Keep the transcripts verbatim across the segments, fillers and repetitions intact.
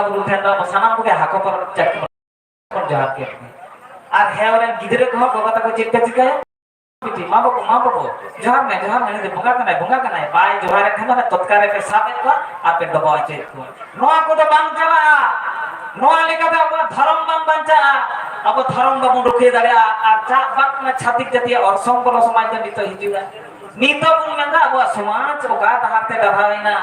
ᱵᱩᱨᱩ ᱴᱷᱮᱱ ᱫᱚ ᱟᱵᱚ ᱥᱟᱱᱟᱢ ᱠᱚᱜᱮ ᱦᱟᱠᱚ ᱯᱚᱨᱚᱵᱽ ᱪᱟᱹᱴᱤ ᱵᱚᱱ ᱡᱚᱦᱟᱨ ᱠᱮᱫ ᱜᱮ᱾ ᱟᱨ ᱦᱮᱣ ᱨᱮᱱ ᱜᱤᱫᱽᱨᱟᱹ ᱠᱚᱦᱚᱸ ᱜᱚᱜᱚ ᱛᱟᱠᱚ ᱪᱮᱫ ᱠᱚ ᱪᱤᱠᱟᱹᱭᱟ? ᱵᱤᱴᱤ, ᱢᱟ ᱵᱟᱹᱵᱩ, ᱢᱟ ᱵᱟᱹᱵᱩ, ᱡᱚᱦᱟᱨ ᱢᱮ, ᱡᱚᱦᱟᱨ ᱢᱮ, ᱱᱩᱭ ᱫᱚ ᱵᱚᱸᱜᱟ ᱠᱟᱱᱟᱭ, ᱵᱚᱸᱜᱟ ᱠᱟᱱᱟᱭ, ᱵᱟᱭ ᱡᱚᱦᱟᱨᱮᱫ ᱠᱷᱟᱱ ᱫᱚ ᱛᱚᱛᱠᱟᱨ ᱨᱮᱯᱮ ᱥᱟᱵᱮᱫ ᱠᱚᱣᱟ ᱟᱨ ᱯᱮ ᱰᱚᱵᱚᱜ ᱦᱚᱪᱚᱭᱮᱫ ᱠᱚᱣᱟ᱾ ᱱᱚᱣᱟ ᱠᱚᱫᱚ ᱵᱟᱝ ᱪᱟᱞᱟᱜᱼᱟ᱾ ᱱᱚᱣᱟ ᱞᱮᱠᱟᱛᱮ ᱟᱵᱚᱣᱟᱜ ᱫᱷᱚᱨᱚᱢ ᱵᱟᱝ ᱵᱟᱧᱪᱟᱜᱼᱟ᱾ ᱟᱵᱚ ᱫᱷᱚᱨᱚᱢ ᱵᱟᱵᱚᱱ ᱨᱩᱠᱷᱤᱭᱟᱹ ᱫᱟᱲᱮᱭᱟᱜᱼᱟ᱾ ᱟᱨ ᱪᱟᱜ ᱵᱟᱝ ᱠᱟᱱᱟ, ᱪᱷᱟᱹᱛᱤᱠ ᱡᱟᱹᱛᱤᱭᱟᱜ ᱚᱨᱥᱚᱝ ᱵᱚᱞᱚ ᱥᱚᱢᱟᱡᱽ ᱫᱚ ᱱᱤᱛᱚᱜ ᱦᱤᱡᱩᱜᱼᱟ᱾ ᱱᱤᱛᱚᱜ ᱵᱚᱱ ᱢᱮᱱᱫᱟ ᱟᱵᱚᱣᱟᱜ ᱥᱚᱢᱟᱡᱽ ᱚᱠᱟ ᱰᱟᱦᱟᱨ ᱛᱮ ᱰᱟᱨᱦᱟᱣ ᱮᱱᱟ,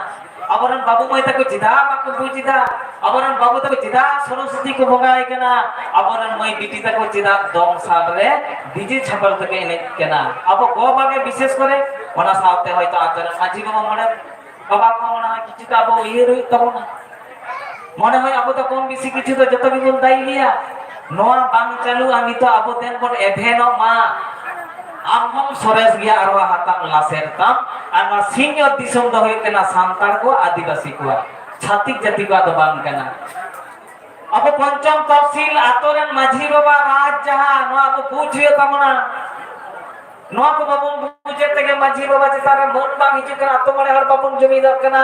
ᱟᱵᱚᱨᱮᱱ ᱵᱟᱹᱵᱩ ᱢᱟᱹᱭ ᱛᱟᱠᱚ ᱪᱮᱫᱟᱜ ᱵᱟᱠᱚ ᱵᱩᱡᱽ ᱮᱫᱟ, ᱟᱵᱚᱨᱮᱱ ᱵᱟᱹᱵᱩ ᱛᱟᱠᱚ ᱪᱮᱫᱟᱜ ᱥᱚᱨᱚᱥᱚᱛᱤ ᱠᱚ ᱵᱚᱸᱜᱟᱭ ᱠᱟᱱᱟ, ᱟᱵᱚᱨᱮᱱ ᱢᱟᱹᱭ ᱵᱤᱴᱤ ᱛᱟᱠᱚ ᱪᱮᱫᱟᱜ ᱫᱚᱝ ᱥᱟᱞ ᱨᱮ ᱰᱤᱡᱮ ᱪᱷᱟᱯᱚᱞ ᱛᱮᱠᱚ ᱮᱱᱮᱡ ᱠᱟᱱᱟ᱾ ᱟᱵᱚ ᱜᱚ ᱵᱟᱵᱟ ᱜᱮ ᱵᱤᱥᱮᱥ ᱠᱚᱨᱮ, ᱚᱱᱟ ᱥᱟᱶᱛᱮ ᱦᱚᱭᱛᱳ ᱟᱛᱳ ᱨᱮᱱ ᱢᱟᱹᱡᱷᱤ ᱵᱟᱵᱟ ᱢᱚᱬᱮ ᱵᱟᱵᱟ ᱠᱚ ᱚᱱᱟ ᱠᱤᱪᱷᱩᱴᱟ ᱟᱵᱚ ᱩᱭᱦᱟᱹᱨ ᱦᱩᱭᱩᱜ ᱛᱟᱵᱚᱱᱟ᱾ ᱢᱚᱱᱮ ᱦᱚᱭ ᱟᱵᱚ ᱫᱚ ᱠᱚᱢ ᱵᱮᱥᱤ ᱠᱤᱪᱷᱩ ᱫᱚ ᱡᱚᱛᱚ ᱜᱮᱵᱚᱱ ᱫᱟᱭᱤ ᱜᱮᱭᱟ᱾ ᱱᱚᱣᱟ ᱵᱟᱝ ᱪᱟᱹᱞᱩᱜᱼᱟ᱾ ᱱᱤᱛᱚᱜ ᱟᱵᱚ ᱫᱮᱱ ᱵᱚᱱ ᱮᱵᱷᱮᱱᱚᱜ ᱢᱟ᱾ ᱟᱢ ᱦᱚᱸᱢ ᱥᱚᱨᱮᱥ ᱜᱮᱭᱟ, ᱟᱨᱦᱚᱸ ᱦᱟᱛᱟᱢ ᱞᱟᱥᱮᱨ ᱛᱟᱢ᱾ ᱟᱨ ᱱᱚᱣᱟ ᱥᱤᱧᱚᱛ ᱫᱤᱥᱚᱢ ᱫᱚ ᱦᱩᱭᱩᱜ ᱠᱟᱱᱟ ᱥᱟᱱᱛᱟᱲ ᱠᱚ, ᱟᱹᱫᱤᱵᱟᱹᱥᱤ ᱠᱚᱣᱟᱜ, ᱪᱷᱟᱹᱛᱤᱠ ᱡᱟᱹᱛᱤ ᱠᱚᱣᱟᱜ ᱫᱚ ᱵᱟᱝ ᱠᱟᱱᱟ᱾ ᱟᱵᱚ ᱯᱚᱧᱪᱚᱢ ᱛᱚᱯᱥᱤᱞ ᱟᱛᱳ ᱨᱮᱱ ᱢᱟᱹᱡᱷᱤ ᱵᱟᱵᱟ ᱨᱟᱡᱽ ᱡᱟᱦᱟᱸ, ᱱᱚᱣᱟ ᱟᱵᱚ ᱵᱩᱡᱽ ᱦᱩᱭᱩᱜ ᱛᱟᱵᱚᱱᱟ᱾ ᱱᱚᱣᱟ ᱠᱚ ᱵᱟᱵᱚᱱ ᱵᱩᱡᱮᱫ ᱛᱮᱜᱮ ᱢᱟᱹᱡᱷᱤ ᱵᱟᱵᱟ ᱪᱮᱛᱟᱱ ᱨᱮ ᱢᱟᱹᱱ ᱵᱟᱝ ᱦᱤᱡᱩᱜ ᱠᱟᱱᱟ, ᱟᱛᱳ ᱢᱚᱬᱮ ᱦᱚᱲ ᱵᱟᱵᱚᱱ ᱡᱩᱢᱤᱫᱚᱜ ᱠᱟᱱᱟ᱾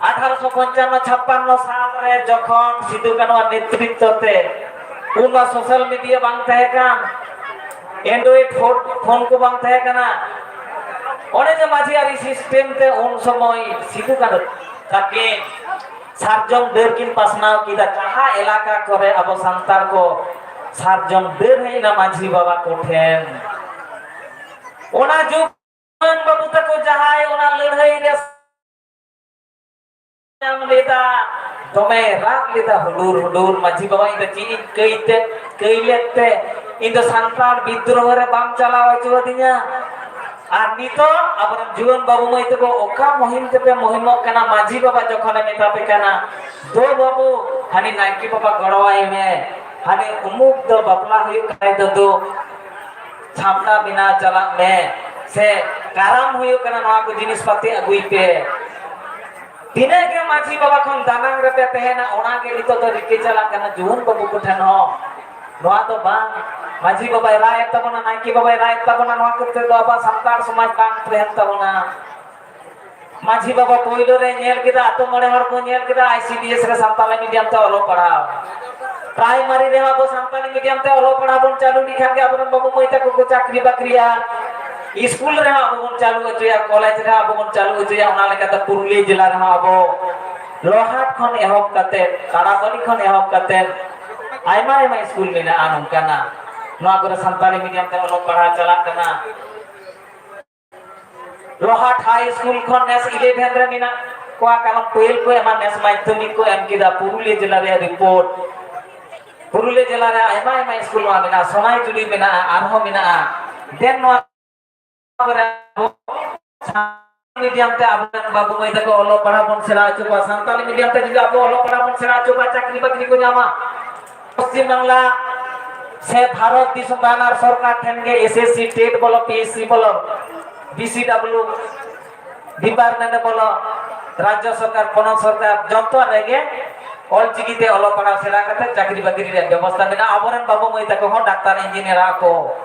ᱟᱴᱷᱟᱨᱚᱥᱚ ᱯᱚᱧᱪᱟᱱᱱᱚ ᱪᱷᱟᱯᱯᱟᱱᱱᱚ ᱥᱟᱞ ᱨᱮ ᱡᱚᱠᱷᱚᱱ ᱥᱤᱫᱩ ᱠᱟᱹᱱᱩᱣᱟᱜ ᱱᱮᱛᱨᱤᱛᱵ ᱛᱮ, ᱩᱱ ᱢᱟ ᱥᱳᱥᱟᱞ ᱢᱤᱰᱤᱭᱟ ᱵᱟᱝ ᱛᱟᱦᱮᱸ ᱠᱟᱱ, ᱮᱱᱰᱨᱚᱭᱮᱰ ᱯᱷᱳᱱ, ᱯᱷᱳᱱ ᱠᱚ ᱵᱟᱝ ᱛᱟᱦᱮᱸ ᱠᱟᱱᱟ᱾ ᱚᱱᱮ ᱡᱮ ᱢᱟᱹᱡᱷᱤ ᱟᱹᱨᱤ ᱥᱤᱥᱴᱮᱢ ᱛᱮ ᱩᱱ ᱥᱚᱢᱚᱭ ᱥᱤᱫᱩ ᱠᱟᱹᱱᱩ ᱛᱟᱹᱠᱤᱱ ᱥᱟᱨᱡᱚᱢ ᱰᱟᱹᱨ ᱠᱤᱱ ᱯᱟᱥᱱᱟᱣ ᱠᱮᱫᱟ, ᱡᱟᱦᱟᱸ ᱮᱞᱟᱠᱟ ᱠᱚᱨᱮ ᱟᱵᱚ ᱥᱟᱱᱛᱟᱲ ᱠᱚ ᱥᱟᱨᱡᱚᱢ ᱰᱟᱹᱨ ᱦᱮᱡ ᱮᱱᱟ ᱢᱟᱹᱡᱷᱤ ᱵᱟᱵᱟ ᱠᱚᱴᱷᱮᱱ᱾ ᱚᱱᱟ ᱡᱩᱜᱽ ᱨᱮᱱ ᱵᱟᱹᱵᱩ ᱛᱟᱠᱚ ᱡᱟᱦᱟᱸᱭ ᱚᱱᱟ ᱞᱟᱹᱲᱦᱟᱹᱭ ᱨᱮ ᱧᱟᱢ ᱞᱮᱫᱟ, ᱫᱚᱢᱮ ᱨᱟᱜ ᱞᱮᱫᱟ, ᱦᱩᱰᱩᱨ ᱦᱩᱰᱩᱨ, "ᱢᱟᱹᱡᱷᱤ ᱵᱟᱵᱟ, ᱤᱧ ᱫᱚ ᱪᱮᱫ ᱤᱧ ᱠᱟᱹᱭ ᱛᱮ, ᱠᱟᱹᱭ ᱞᱮᱫ ᱛᱮ ᱤᱧ ᱫᱚ ᱥᱟᱱᱛᱟᱲ ᱵᱤᱫᱽᱨᱳᱦᱚ ᱨᱮ ᱵᱟᱢ ᱪᱟᱞᱟᱣ ᱦᱚᱪᱚ ᱟᱹᱫᱤᱧᱟ?" ᱟᱨ ᱱᱤᱛᱚᱜ ᱟᱵᱚᱨᱮᱱ ᱡᱩᱣᱟᱹᱱ ᱵᱟᱹᱵᱩ ᱢᱟᱹᱭ ᱛᱟᱠᱚ ᱚᱠᱟ ᱢᱩᱦᱤᱢ ᱛᱮᱯᱮ ᱢᱩᱦᱤᱢᱚᱜ ᱠᱟᱱᱟ? ᱢᱟᱹᱡᱷᱤ ᱵᱟᱵᱟ ᱡᱚᱠᱷᱚᱱᱮ ᱢᱮᱛᱟ ᱯᱮ ᱠᱟᱱᱟ, "ᱫᱩ ᱵᱟᱹᱵᱩ, ᱦᱟᱹᱱᱤ ᱱᱟᱭᱠᱮ ᱵᱟᱵᱟ ᱜᱚᱲᱚᱣᱟᱭ ᱢᱮ, ᱦᱟᱹᱱᱤ ᱩᱢᱩᱠ ᱫᱚ ᱵᱟᱯᱞᱟ ᱦᱩᱭᱩᱜ ᱠᱷᱟᱱ ᱫᱚ ᱫᱩ ᱪᱷᱟᱢᱰᱟ ᱵᱮᱱᱟᱣ ᱪᱟᱞᱟᱜ ᱢᱮ, ᱥᱮ ᱠᱟᱨᱟᱢ ᱦᱩᱭᱩᱜ ᱠᱟᱱᱟ, ᱱᱚᱣᱟ ᱠᱚ ᱡᱤᱱᱤᱥ ᱯᱟᱹᱛᱤ ᱟᱹᱜᱩᱭ ᱯᱮ᱾" ᱛᱤᱱᱟᱹᱜ ᱜᱮ ᱢᱟᱹᱡᱷᱤ ᱵᱟᱵᱟ ᱠᱷᱚᱱ ᱫᱟᱱᱟᱝ ᱨᱮᱯᱮ ᱛᱟᱦᱮᱱᱟ, ᱚᱱᱟ ᱜᱮ ᱱᱤᱛᱚᱜ ᱫᱚ ᱨᱤᱠᱟᱹ ᱪᱟᱞᱟᱜ ᱠᱟᱱᱟ ᱡᱩᱣᱟᱹᱱ ᱵᱟᱹᱵᱩ ᱠᱚᱴᱷᱮᱱ ᱦᱚᱸ᱾ ᱱᱚᱣᱟ ᱫᱚ ᱵᱟᱝ, ᱢᱟᱹᱡᱷᱤ ᱵᱟᱵᱟᱭ ᱨᱟᱜ ᱮᱫ ᱛᱟᱵᱚᱱᱟ, ᱱᱟᱭᱠᱮ ᱵᱟᱵᱟᱭ ᱨᱟᱜ ᱮᱫ ᱛᱟᱵᱚᱱᱟ, ᱱᱚᱣᱟ ᱠᱷᱟᱹᱛᱤᱨ ᱫᱚ ᱟᱵᱚᱣᱟᱜ ᱥᱟᱱᱛᱟᱲ ᱥᱚᱢᱟᱡᱽ ᱵᱟᱝ ᱛᱟᱦᱮᱱ ᱛᱟᱵᱚᱱᱟ᱾ ᱢᱟᱹᱡᱷᱤ ᱵᱟᱵᱟ ᱯᱳᱭᱞᱳ ᱨᱮ ᱧᱮᱞ ᱠᱮᱫᱟ, ᱟᱛᱳ ᱢᱚᱬᱮ ᱦᱚᱲ ᱠᱚ ᱧᱮᱞ ᱠᱮᱫᱟ, ᱟᱭ ᱥᱤ ᱰᱤ ᱮᱥ ᱨᱮ ᱥᱟᱱᱛᱟᱲᱤ ᱢᱤᱰᱤᱭᱟᱢ ᱛᱮ ᱚᱞᱚᱜ ᱯᱟᱲᱦᱟᱣ᱾ ᱯᱨᱟᱭᱢᱟᱨᱤ ᱨᱮᱦᱚᱸ ᱟᱵᱚ ᱥᱟᱱᱛᱟᱲᱤ ᱢᱤᱰᱤᱭᱟᱢ ᱛᱮ ᱚᱞᱚᱜ ᱯᱟᱲᱦᱟᱣ ᱵᱚᱱ ᱪᱟᱹᱞᱩ ᱞᱮᱠᱷᱟᱱ ᱜᱮ ᱟᱵᱚᱨᱮᱱ ᱵᱟᱹᱵᱩ ᱢᱟᱹᱭ ᱛᱟᱠᱚ ᱠᱚ ᱪᱟᱹᱠᱨᱤ ᱵᱟᱹᱠᱨᱤᱭᱟ᱾ ᱥᱠᱩᱞ ᱨᱮᱦᱚᱸ ᱟᱵᱚ ᱵᱚᱱ ᱪᱟᱹᱞᱩ ᱦᱚᱪᱚᱭᱟ, ᱠᱚᱞᱮᱡᱽ ᱨᱮᱦᱚᱸ ᱟᱵᱚ ᱵᱚᱱ ᱪᱟᱹᱞᱩ ᱦᱚᱪᱚᱭᱟ᱾ ᱚᱱᱟ ᱞᱮᱠᱟᱛᱮ ᱯᱩᱨᱩᱞᱤᱭᱟᱹ ᱡᱮᱞᱟ ᱨᱮᱦᱚᱸ ᱟᱵᱚ ᱞᱚᱦᱟᱴ ᱠᱷᱚᱱ ᱮᱦᱚᱵ ᱠᱟᱛᱮ, ᱛᱟᱲᱟᱵᱟᱹᱞᱤ ᱠᱷᱚᱱ ᱮᱦᱚᱵ ᱠᱟᱛᱮ ᱟᱭᱢᱟ ᱟᱭᱢᱟ ᱥᱠᱩᱞ ᱢᱮᱱᱟᱜᱼᱟ ᱱᱚᱝᱠᱟᱱᱟᱜ, ᱱᱚᱣᱟ ᱠᱚᱨᱮ ᱥᱟᱱᱛᱟᱲᱤ ᱢᱤᱰᱤᱭᱟᱢ ᱛᱮ ᱚᱞᱚᱜ ᱯᱟᱲᱦᱟᱣ ᱪᱟᱞᱟᱜ ᱠᱟᱱᱟ᱾ ᱞᱚᱦᱟᱴ ᱦᱟᱭ ᱥᱠᱩᱞ ᱠᱷᱚᱱ ᱱᱮᱥ ᱤᱞᱮᱵᱷᱮᱱ ᱨᱮ ᱢᱮᱱᱟᱜ ᱠᱚᱣᱟ, ᱠᱟᱨᱚᱱ ᱴᱩᱭᱮᱞᱵᱷ ᱠᱚ ᱮᱢᱟ, ᱱᱮᱥ ᱢᱟᱫᱽᱫᱷᱚᱢᱤᱠ ᱠᱚ ᱮᱢ ᱠᱮᱫᱟ᱾ ᱯᱩᱨᱩᱞᱤᱭᱟᱹ ᱡᱮᱞᱟ ᱨᱮᱭᱟᱜ ᱨᱤᱯᱳᱨᱴ, ᱯᱩᱨᱩᱞᱤᱭᱟᱹ ᱡᱮᱞᱟ ᱨᱮ ᱟᱭᱢᱟ ᱟᱭᱢᱟ ᱥᱠᱩᱞ ᱱᱚᱣᱟ ᱢᱮᱱᱟᱜᱼᱟ, ᱥᱚᱱᱟᱭᱡᱩᱲᱤ ᱢᱮᱱᱟᱜᱼᱟ, ᱟᱨᱦᱚᱸ ᱢᱮᱱᱟᱜᱼᱟ᱾ ᱫᱮᱱ ᱱᱚᱣᱟ ᱠᱚᱨᱮ ᱟᱵᱚ ᱥᱟᱱᱛᱟᱲᱤ ᱢᱤᱰᱤᱭᱟᱢ ᱛᱮ ᱟᱵᱚᱨᱮᱱ ᱵᱟᱹᱵᱩ ᱢᱟᱹᱭ ᱛᱟᱠᱚ ᱚᱞᱚᱜ ᱯᱟᱲᱦᱟᱣ ᱵᱚᱱ ᱥᱮᱬᱟ ᱦᱚᱪᱚ ᱠᱚᱣᱟ᱾ ᱥᱟᱱᱛᱟᱲᱤ ᱢᱤᱰᱤᱭᱟᱢ ᱛᱮ ᱡᱩᱫᱤ ᱟᱵᱚ ᱚᱞᱚᱜ ᱯᱟᱲᱦᱟᱣ ᱵᱚᱱ ᱥᱮᱬᱟ ᱦᱚᱪᱚ ᱠᱚᱣᱟ, ᱪᱟᱹᱠᱨᱤ ᱵᱟᱹᱠᱨᱤ ᱠᱚ ᱧᱟᱢᱟ᱾ ᱯᱚᱥᱪᱤᱢ ᱵᱟᱝᱞᱟ ᱥᱮ ᱵᱷᱟᱨᱚᱛ ᱫᱤᱥᱚᱢ ᱵᱟᱱᱟᱨ ᱥᱚᱨᱠᱟᱨ ᱴᱷᱮᱱ ᱜᱮ, ᱮᱥ ᱮᱥ ᱥᱤ ᱴᱮᱴ ᱵᱚᱞᱚ, ᱯᱤ ᱮᱥ ᱥᱤ ᱵᱚᱞᱚ, ᱵᱤ ᱥᱤ ᱰᱟᱵᱞᱤᱭᱩ ᱰᱤᱯᱟᱨᱴᱢᱮᱱᱴ ᱵᱚᱞᱚ, ᱨᱟᱡᱽᱡᱚ ᱥᱚᱨᱠᱟᱨ, ᱯᱚᱱᱚᱛ ᱥᱚᱨᱠᱟᱨ, ᱡᱚᱛᱚ ᱨᱮᱜᱮ ᱚᱞᱪᱤᱠᱤ ᱛᱮ ᱚᱞᱚᱜ ᱯᱟᱲᱦᱟᱣ ᱥᱮᱬᱟ ᱠᱟᱛᱮ ᱪᱟᱹᱠᱨᱤ ᱵᱟᱹᱠᱨᱤ ᱨᱮᱭᱟᱜ ᱵᱮᱵᱚᱥᱛᱷᱟ ᱢᱮᱱᱟᱜᱼᱟ᱾ ᱟᱵᱚᱨᱮᱱ ᱵᱟᱹᱵᱩ ᱢᱟᱹᱭ ᱛᱟᱠᱚ ᱦᱚᱸ ᱰᱟᱠᱛᱟᱨ, ᱤᱧᱡᱤᱱᱤᱭᱟᱨ ᱟᱠᱚ᱾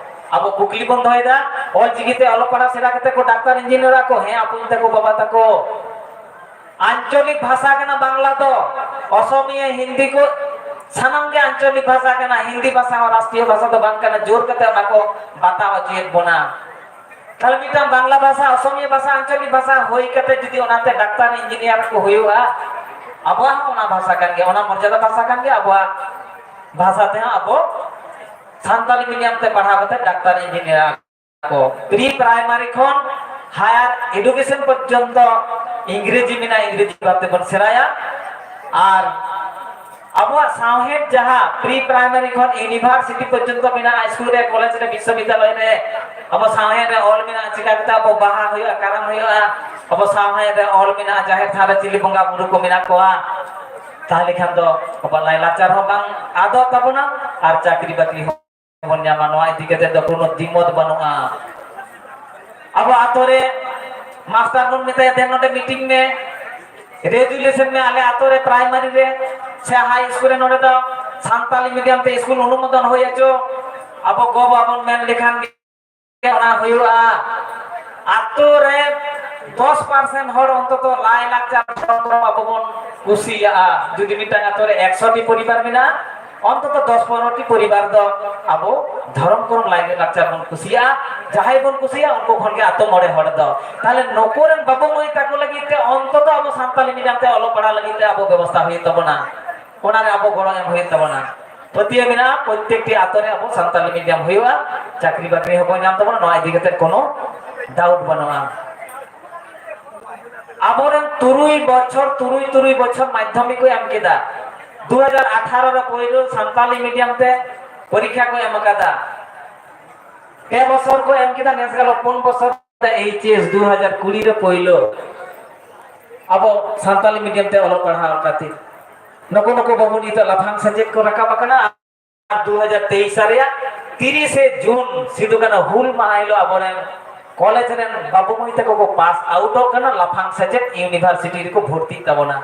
ᱟᱵᱚ ᱠᱩᱠᱞᱤ ᱵᱚᱱ ᱫᱚᱦᱚᱭᱮᱫᱟ, ᱚᱞᱪᱤᱠᱤ ᱛᱮ ᱚᱞᱚᱜ ᱯᱟᱲᱦᱟᱣ ᱥᱮᱬᱟ ᱠᱟᱛᱮ ᱠᱚ ᱰᱟᱠᱛᱟᱨ, ᱤᱧᱡᱤᱱᱤᱭᱟᱨ ᱟᱠᱚ? ᱦᱮᱸ, ᱟᱯᱚ ᱛᱟᱠᱚ, ᱵᱟᱵᱟ ᱛᱟᱠᱚ᱾ ᱟᱧᱪᱚᱞᱤᱠ ᱵᱷᱟᱥᱟ ᱠᱟᱱᱟ ᱵᱟᱝᱞᱟ ᱫᱚ, ᱚᱥᱚᱢᱤᱭᱟᱹ, ᱦᱤᱱᱫᱤ ᱠᱚ ᱥᱟᱱᱟᱢ ᱜᱮ ᱟᱧᱪᱚᱞᱤᱠ ᱵᱷᱟᱥᱟ ᱠᱟᱱᱟ᱾ ᱦᱤᱱᱫᱤ ᱵᱷᱟᱥᱟ ᱦᱚᱸ ᱨᱟᱥᱴᱨᱤᱭᱚ ᱵᱷᱟᱥᱟ ᱫᱚ ᱵᱟᱝ ᱠᱟᱱᱟ, ᱡᱳᱨ ᱠᱟᱛᱮ ᱚᱱᱟ ᱠᱚ ᱵᱟᱛᱟᱣ ᱦᱚᱪᱚᱭᱮᱫ ᱵᱚᱱᱟ᱾ ᱛᱟᱦᱞᱮ ᱢᱤᱫᱴᱟᱝ ᱵᱟᱝᱞᱟ ᱵᱷᱟᱥᱟ, ᱚᱥᱚᱢᱤᱭᱟᱹ ᱵᱷᱟᱥᱟ, ᱟᱧᱪᱚᱞᱤᱠ ᱵᱷᱟᱥᱟ ᱦᱩᱭ ᱠᱟᱛᱮ ᱡᱩᱫᱤ ᱚᱱᱟᱛᱮ ᱰᱟᱠᱛᱟᱨ, ᱤᱧᱡᱤᱱᱤᱭᱟᱨ ᱠᱚ ᱦᱩᱭᱩᱜᱼᱟ, ᱟᱵᱚᱣᱟᱜ ᱦᱚᱸ ᱚᱱᱟ ᱵᱷᱟᱥᱟ ᱠᱟᱱ ᱜᱮᱭᱟ, ᱚᱱᱟ ᱢᱚᱨᱡᱟᱫᱟ ᱵᱷᱟᱥᱟ ᱠᱟᱱ ᱜᱮᱭᱟ᱾ ᱟᱵᱚᱣᱟᱜ ᱵᱷᱟᱥᱟ ᱛᱮᱦᱚᱸ ᱟᱵᱚ ᱥᱟᱱᱛᱟᱲᱤ ᱢᱤᱰᱤᱭᱟᱢ ᱛᱮ ᱯᱟᱲᱦᱟᱣ ᱠᱟᱛᱮ ᱰᱟᱠᱛᱟᱨ, ᱤᱧᱡᱤᱱᱤᱭᱟᱨ ᱠᱚ, ᱯᱨᱤ ᱯᱨᱟᱭᱢᱟᱨᱤ ᱠᱷᱚᱱ ᱦᱟᱭᱟᱨ ᱮᱰᱩᱠᱮᱥᱚᱱ ᱯᱚᱨᱡᱚᱱᱛᱚ ᱤᱝᱨᱮᱡᱤ ᱢᱮᱱᱟᱜᱼᱟ, ᱤᱝᱨᱮᱡᱤ ᱵᱷᱟᱵ ᱛᱮᱵᱚᱱ ᱥᱮᱬᱟᱭᱟ᱾ ᱟᱨ ᱟᱵᱚᱣᱟᱜ ᱥᱟᱶᱦᱮᱫ ᱡᱟᱦᱟᱸ ᱯᱨᱤ ᱯᱨᱟᱭᱢᱟᱨᱤ ᱠᱷᱚᱱ ᱤᱭᱩᱱᱤᱵᱷᱟᱨᱥᱤᱴᱤ ᱯᱚᱨᱡᱚᱱᱛᱚ ᱢᱮᱱᱟᱜᱼᱟ, ᱥᱠᱩᱞ ᱨᱮ, ᱠᱚᱞᱮᱡᱽ ᱨᱮ, ᱵᱤᱥᱥᱚᱵᱤᱫᱽᱫᱟᱞᱚᱭ ᱨᱮ, ᱟᱵᱚ ᱥᱟᱶᱦᱮᱫ ᱨᱮ ᱚᱞ ᱢᱮᱱᱟᱜᱼᱟ, ᱪᱤᱠᱟ ᱠᱟᱛᱮ ᱟᱵᱚ ᱵᱟᱦᱟ ᱦᱩᱭᱩᱜᱼᱟ, ᱠᱟᱨᱟᱢ ᱦᱩᱭᱩᱜᱼᱟ, ᱟᱵᱚ ᱥᱟᱶᱦᱮᱫ ᱨᱮ ᱚᱞ ᱢᱮᱱᱟᱜᱼᱟ, ᱡᱟᱦᱮᱨ ᱛᱷᱟᱱ ᱨᱮ ᱪᱤᱞᱤ ᱵᱚᱸᱜᱟ ᱵᱩᱨᱩ ᱠᱚ ᱢᱮᱱᱟᱜ ᱠᱚᱣᱟ᱾ ᱛᱟᱦᱞᱮ ᱠᱷᱟᱱ ᱫᱚ ᱟᱵᱚᱣᱟᱜ ᱞᱟᱭᱞᱟᱠᱪᱟᱨ ᱦᱚᱸ ᱵᱟᱝ ᱟᱫᱚᱜ ᱛᱟᱵᱚᱱᱟ ᱟᱨ ᱪᱟᱹᱠᱨᱤ ᱵᱟᱹᱠᱨᱤ ᱦᱚᱸ ᱵᱚᱱ ᱧᱟᱢᱟ᱾ ᱱᱚᱣᱟ ᱤᱫᱤ ᱠᱟᱛᱮ ᱫᱚ ᱠᱳᱱᱳ ᱫᱤᱢᱚᱛ ᱵᱟᱹᱱᱩᱜᱼᱟ᱾ ᱟᱵᱚ ᱟᱛᱳ ᱨᱮ ᱢᱟᱥᱴᱟᱨ ᱵᱚᱱ ᱢᱮᱛᱟᱭᱟ, "ᱫᱮᱱ ᱱᱚᱰᱮ ᱢᱤᱴᱤᱝ ᱢᱮ, ᱨᱮᱡᱩᱞᱮᱥᱚᱱ ᱢᱮ, ᱟᱞᱮ ᱟᱛᱳ ᱨᱮ ᱯᱨᱟᱭᱢᱟᱨᱤ ᱨᱮ ᱥᱮ ᱦᱟᱭ ᱥᱠᱩᱞ ᱨᱮ ᱱᱚᱰᱮ ᱫᱚ ᱥᱟᱱᱛᱟᱞᱤ ᱢᱤᱰᱤᱭᱟᱢ ᱛᱮ ᱥᱠᱩᱞ ᱚᱱᱩᱢᱳᱫᱚᱱ ᱦᱩᱭ ᱦᱚᱪᱚ᱾" ᱟᱵᱚ ᱜᱚ ᱵᱟᱵᱟ ᱵᱚᱱ ᱢᱮᱱ ᱞᱮᱠᱷᱟᱱ ᱜᱮ ᱚᱱᱟ ᱦᱩᱭᱩᱜᱼᱟ᱾ ᱟᱛᱳ ᱨᱮ ᱫᱚᱥ ᱯᱟᱨᱥᱮᱱᱴ ᱦᱚᱲ ᱚᱱᱛᱚᱛᱚ ᱞᱟᱭ ᱞᱟᱠᱪᱟᱨ ᱫᱷᱚᱨᱚᱢ ᱠᱚᱨᱚᱢ ᱟᱵᱚ ᱵᱚᱱ ᱠᱩᱥᱤᱭᱟᱜᱼᱟ᱾ ᱡᱩᱫᱤ ᱢᱤᱫᱴᱟᱝ ᱟᱛᱳ ᱨᱮ ᱮᱠᱥᱚ ᱴᱤ ᱯᱚᱨᱤᱵᱟᱨ ᱢᱮᱱᱟᱜᱼᱟ, ᱚᱱᱛᱚᱛᱚ ᱫᱚᱥ ᱯᱚᱱᱨᱚ ᱴᱤ ᱯᱚᱨᱤᱵᱟᱨ ᱫᱚ ᱟᱵᱚ ᱫᱷᱚᱨᱚᱢ ᱠᱚᱨᱚᱢ ᱞᱟᱭ ᱞᱟᱠᱪᱟᱨ ᱵᱚᱱ ᱠᱩᱥᱤᱭᱟᱜᱼᱟ᱾ ᱡᱟᱦᱟᱸᱭ ᱵᱚᱱ ᱠᱩᱥᱤᱭᱟᱜᱼᱟ, ᱩᱱᱠᱩ ᱠᱷᱚᱱ ᱜᱮ ᱟᱛᱳ ᱢᱚᱬᱮ ᱦᱚᱲ ᱫᱚ᱾ ᱛᱟᱦᱞᱮ ᱱᱩᱠᱩ ᱨᱮᱱ ᱵᱟᱹᱵᱩ ᱢᱟᱹᱭ ᱛᱟᱠᱚ ᱞᱟᱹᱜᱤᱫ ᱛᱮ ᱚᱱᱛᱚᱛᱚ ᱟᱵᱚ ᱥᱟᱱᱛᱟᱞᱤ ᱢᱤᱰᱤᱭᱟᱢ ᱛᱮ ᱚᱞᱚᱜ ᱯᱟᱲᱦᱟᱣ ᱞᱟᱹᱜᱤᱫ ᱛᱮ ᱟᱵᱚ ᱵᱮᱵᱚᱥᱛᱷᱟ ᱦᱩᱭᱩᱜ ᱛᱟᱵᱚᱱᱟ, ᱚᱱᱟᱨᱮ ᱟᱵᱚ ᱜᱚᱲᱚ ᱮᱢ ᱦᱩᱭᱩᱜ ᱛᱟᱵᱚᱱᱟ᱾ ᱯᱟᱹᱛᱭᱟᱹᱣ ᱢᱮᱱᱟᱜᱼᱟ, ᱯᱨᱚᱛᱛᱮᱠᱴᱤ ᱟᱛᱳ ᱨᱮ ᱟᱵᱚ ᱥᱟᱱᱛᱟᱞᱤ ᱢᱤᱰᱤᱭᱟᱢ ᱦᱩᱭᱩᱜᱼᱟ, ᱪᱟᱹᱠᱨᱤ ᱵᱟᱹᱠᱨᱤ ᱦᱚᱸᱠᱚ ᱧᱟᱢ ᱛᱟᱵᱚᱱᱟ, ᱱᱚᱣᱟ ᱤᱫᱤ ᱠᱟᱛᱮ ᱠᱳᱱᱳ ᱰᱟᱣᱩᱴ ᱵᱟᱹᱱᱩᱜᱼᱟ᱾ ᱟᱵᱚᱨᱮᱱ ᱛᱩᱨᱩᱭ ᱵᱚᱪᱷᱚᱨ, ᱛᱩᱨᱩᱭ, ᱛᱩᱨᱩᱭ ᱵᱚᱪᱷᱚᱨ ᱢᱟᱫᱽᱫᱷᱚᱢᱤᱠ ᱠᱚ ᱮᱢ ᱠᱮᱫᱟ᱾ ᱫᱩ ᱦᱟᱡᱟᱨ ᱟᱴᱷᱟᱨᱚ ᱨᱮ ᱯᱳᱭᱞᱳ ᱥᱟᱱᱛᱟᱞᱤ ᱢᱤᱰᱤᱭᱟᱢ ᱛᱮ ᱯᱚᱨᱤᱠᱠᱷᱟ ᱠᱚ ᱮᱢ ᱟᱠᱟᱫᱟ᱾ ᱯᱮ ᱵᱚᱪᱷᱚᱨ ᱠᱚ ᱮᱢ ᱠᱮᱫᱟ, ᱱᱮᱥ ᱜᱮᱞᱚ ᱯᱩᱱ ᱵᱚᱪᱷᱚᱨ᱾ ᱮᱭᱤᱪ ᱮᱥ ᱫᱩ ᱦᱟᱡᱟᱨ ᱠᱩᱲᱤ ᱨᱮ ᱯᱳᱭᱞᱳ ᱟᱵᱚ ᱥᱟᱱᱛᱟᱞᱤ ᱢᱤᱰᱤᱭᱟᱢ ᱛᱮ ᱚᱞᱚᱜ ᱯᱟᱲᱦᱟᱣ ᱠᱷᱟᱹᱛᱤᱨ ᱱᱩᱠᱩ ᱱᱩᱠᱩ ᱵᱟᱹᱵᱩ ᱱᱤᱛᱚᱜ ᱞᱟᱯᱷᱟᱝ ᱥᱮᱪᱮᱫ ᱠᱚ ᱨᱟᱠᱟᱵ ᱟᱠᱟᱱᱟ᱾ ᱟᱨ ᱫᱩ ᱦᱟᱡᱟᱨ ᱛᱮᱭᱤᱥ ᱨᱮᱭᱟᱜ ᱛᱤᱨᱤᱥᱮ ᱡᱩᱱ ᱥᱤᱫᱩ ᱠᱟᱹᱱᱦᱩ ᱦᱩᱞ ᱢᱟᱦᱟ ᱦᱤᱞᱳᱜ ᱟᱵᱚᱨᱮᱱ ᱠᱚᱞᱮᱡᱽ ᱨᱮᱱ ᱵᱟᱹᱵᱩ ᱢᱟᱹᱭ ᱛᱟᱠᱚ ᱠᱚ ᱯᱟᱥ ᱟᱣᱩᱴᱚᱜ ᱠᱟᱱᱟ, ᱞᱟᱯᱷᱟᱝ ᱥᱮᱪᱮᱫ ᱤᱭᱩᱱᱤᱵᱷᱟᱨᱥᱤᱴᱤ ᱨᱮᱠᱚ ᱵᱷᱚᱨᱛᱤᱜ ᱛᱟᱵᱚᱱᱟ᱾